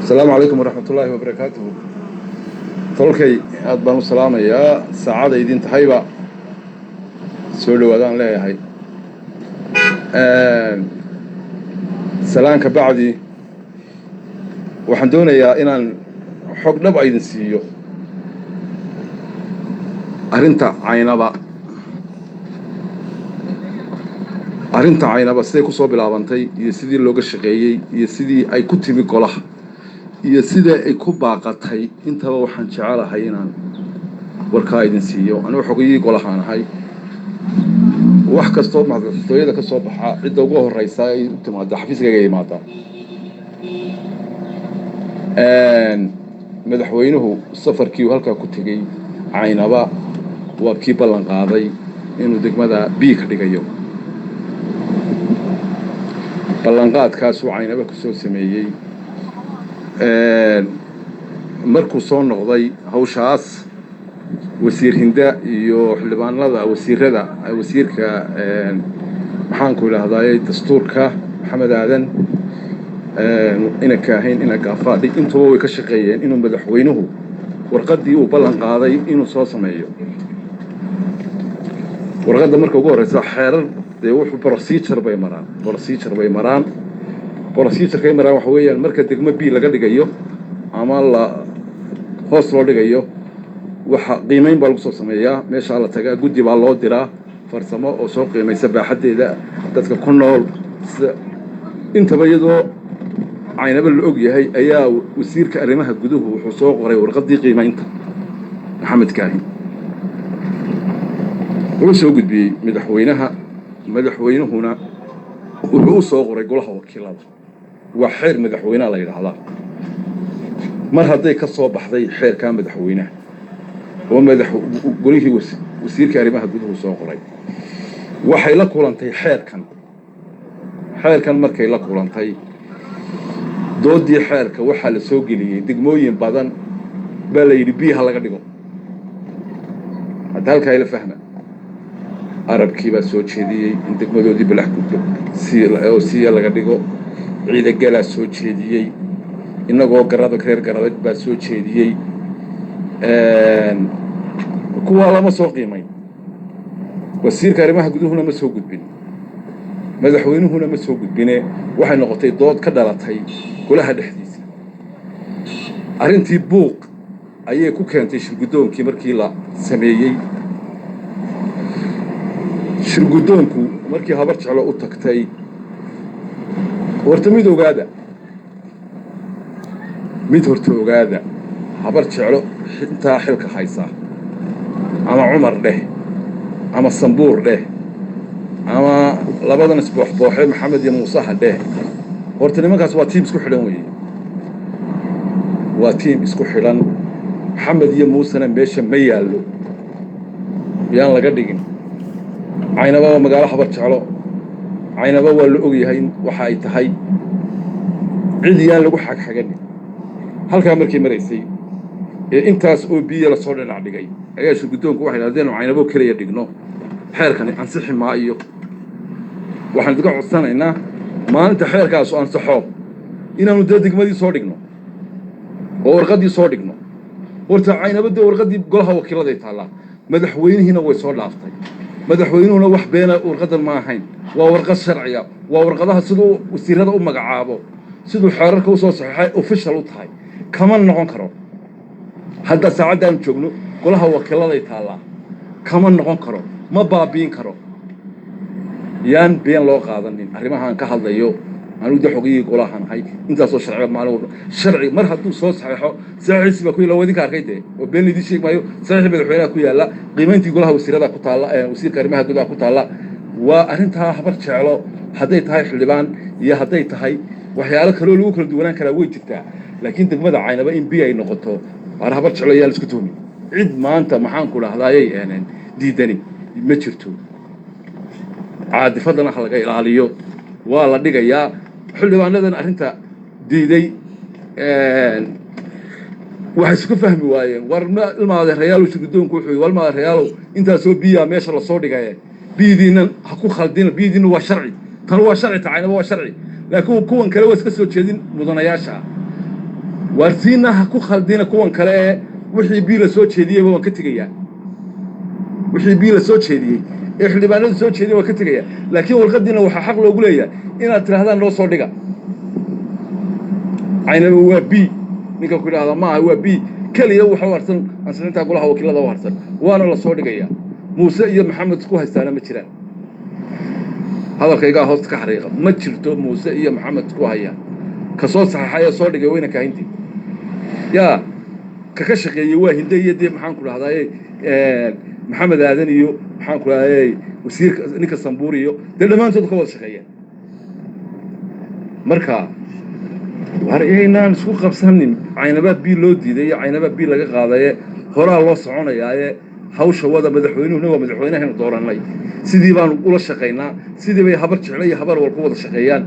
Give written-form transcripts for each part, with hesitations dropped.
Asalaamu calaykum waraxmat ullaahi wabarakaatuhu. Tolkay, aad baan u salaamayaa. Saacada idin tahayba soo dhowaadaan leeyahay. Salaanka bacdi, waxaan doonayaa inaan xog dhab a idin siiyo arrinta Caynaba. Arrinta Caynaba siday ku soo bilaabantay iyo sidii looga shaqeeyey iyo sidii ay ku timi golaha iyo sida ay ku baaqatay, intaba waxaan jecelahay inaan warkaa idin siiyo. Anigu xogiyihii golahaan ahay. Wax kastoo madaxtooyada ka soo baxa, cidda ugu horeysa ay u timaada xafiiskayga imaada. Madaxweynuhu safarkii uu halkaa ku tegey Caynaba waa kii ballan qaaday inuu degmada B ka dhigayo. Ballanqaadkaasuu Caynaba ku soo sameeyey. Markuu soo noqday hawshaas, wasiir Hinda iyo xildhibaanada, wasiirada, wasiirka, maxaanku idhaahdaye, dastuurka Maxamed Aadan ina Kaahayn, ina Gaafaadhi, intuba way ka shaqeeyeen inuu madaxweynuhu warqaddii uu ballan qaaday inuu soo sameeyo. Warqadda marka ugu horreysa, xeerar dee wuxuu procedure bay maraan, procedure bay maraan. Procedure-kay maraan waxa weeyaan, marka degmo B laga dhigayo ama la hoos loo dhigayo, waxa qiimeyn baa lagu soo sameeyaa. Meeshaa la tagaa, guddi baa loo diraa farsamo oo soo qiimaysa baaxaddeeda, dadka ku nool, sida intaba. Iyadoo Caynaba la og yahay ayaa wasiirka arrimaha guduhu wuxuu soo qoray warqaddii qiimaynta. Maxamed Kaahin wuxuu soo gudbiyey madaxweynaha, madaxweynuhuna wuxuu u soo qoray golaha wakiilada. Waa xeer madaxweynaha la yidhaahdaa. Mar hadday ka soo baxday xeerkaa madaxweynaha oo madax golihii wasiirka arrimaha guduhu soo qoray, waxay la kulantay xeerkan. Xeerkan markay la kulantay, doodii xeerka waxaa la soo geliyey degmooyin badan baa la yidhi biyaha laga dhigo. Hadda halkaa ila fahma. Arabkii baa soo jeediyey in degmadoodii Balax Gudbo oo siya laga dhigo. Ciidagalaa soo jeediyey. Innagoo Garadag, reer Garadag baa soo jeediyey. Kuwaa lama soo qiimayn, wasiirka arrimaha guduhuna ma soo gudbin, madaxweynuhuna ma soo gudbine. Waxay noqotay dood ka dhalatay golaha dhexdiisa. Arrintii buuq ayay ku keentay shirguddoonkii. Markii la sameeyey shirguddoonku, markii Habar Jeclo u tagtay, horta mid ogaada, mid horta ogaada: Habar Jeclo intaa xilka haysa, ama Cumar dheh ama Sambuur dheh ama labadan isbooxbooxe Maxamed iyo Muuseha dheh, horta nimankaas waa tiim isku xidhan weeye, waa tiim isku xidhan. Maxamed iyo Muusena meesha ma yaallo, yaan laga dhigin. Caynaba waa magaalo Habar Jeclo. Caynaba waa la ogyahay waxa ay tahay, cid yaan lagu xagxaganin. Halkaa markay maraysay ee intaas oo biyo lasoo dhinac dhigay ayaa shirguddoonku waxay haddaynu Caynabo keliya dhigno, xeerkani ansixi maayo. Waxaan idinka codsanaynaa maalinta xeerkaasu ansaxo inaanu dee degmadii soo dhigno oo warqaddii soo dhigno. Horta Caynaba dee warqaddii golaha wakiiladay taallaa, madaxweynihiina way soo dhaaftay. Madaxweynuhuna wax beena warqaddan ma ahayn, waa warqad sharciga, waa warqadaha siduu wasiirada u magacaabo, siduu xeerarka usoo saxeexay official u tahay, kama noqon karo. Hadda saacaddaanu joogno golaha wakiiladay taallaa, kama noqon karo, ma baabiin karo. Yaan been loo qaadanin arrimahaan ka hadlayo. Anigu de xogiyihii golahan ahay. Intaasoo sharciba maalin sharci mar hadduu soo saxeexo, saxiixiisi baa ku yaalla. Waa idinka arkay dee, oo been laidin sheegi maayo. Saxiixii madaxweynaha ku yaalla, qiimayntii golaha wasiirada ku taalla, wasiirka arrimaha gudaha ku taalla. Waa arrintaa Habar Jeclo hadday tahay xildhibaan iyo hadday tahay waxyaalo kaloo lagu kala duwanaan karaa way jirtaa, laakiin degmada Caynaba in bi ay noqoto waar Habar Jeclo yaan isku tuhmin. Cid maanta, maxaanku dhahdaayay, diidani ma jirto. Caadifadana ha laga ilaaliyo. Waa la dhigayaa. Xildhibaanadan arrinta diiday waxay isku fahmi waayeen. War ma ilmaadeerayaalow, shirguddoonku wuxuu war ilmaadeerayaalow, intaasoo biyaa meesha lasoo dhigaye, biidiinan ha ku khaldina. Biidiina waa sharci, tan waa sharci, ta Caynaba waa sharci, laakiin kuwan kale waa iska soo jeedin mudanayaasha ah. Waartiina ha ku khaldina kuwan kale ee wixii bii la soo jeediyeyba waan ka tegayaa. Wixii bii la soo jeediyey ee xildhibaanadu soo jeediyey waan ka tegayaa, laakiin warqaddiina waxaa xaq loogu leeyahay inaad tidhahdaan noo soo dhiga. Caynaba waa B, ninka ku idhahda maaha, waa B keliya. Waxa u harsan ansixinta golaha wakiilada u harsan, waana la soo dhigayaa. Muuse iyo Maxamed isku haystaana ma jiraan. Hadalkaygaa hoosta ka xariiqa, ma jirto Muuse iyo Maxamed isku haya. Ka soo saxeexaya soo dhigay weyna kaahinti yaa kaka shaqeeyey waa Hinde iyo dee maxaan ku dhahdaye Maxamed Aadan iyo maxaan ku dhahdaye wasiirka ninka Sambuur iyo dee dhammaantood ka wada shaqeeyeen. Marka war iyaynaan isku qabsanin Caynabaa bii loo diiday iyo Caynabaa bii laga qaadaye. Horaa loo soconayaaye hawsha wada. Madaxweynuhuna waa madaxweynahaynu doorannay, sidii baanu ula shaqaynaa, sidii bay Habar Jecle iyo Habar Wal ku wada shaqeeyaan.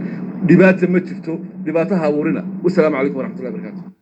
Dhibaata ma jirto, dhibaataha abuurina. Wasalaamu calaykum waraxmatullahi barakatu.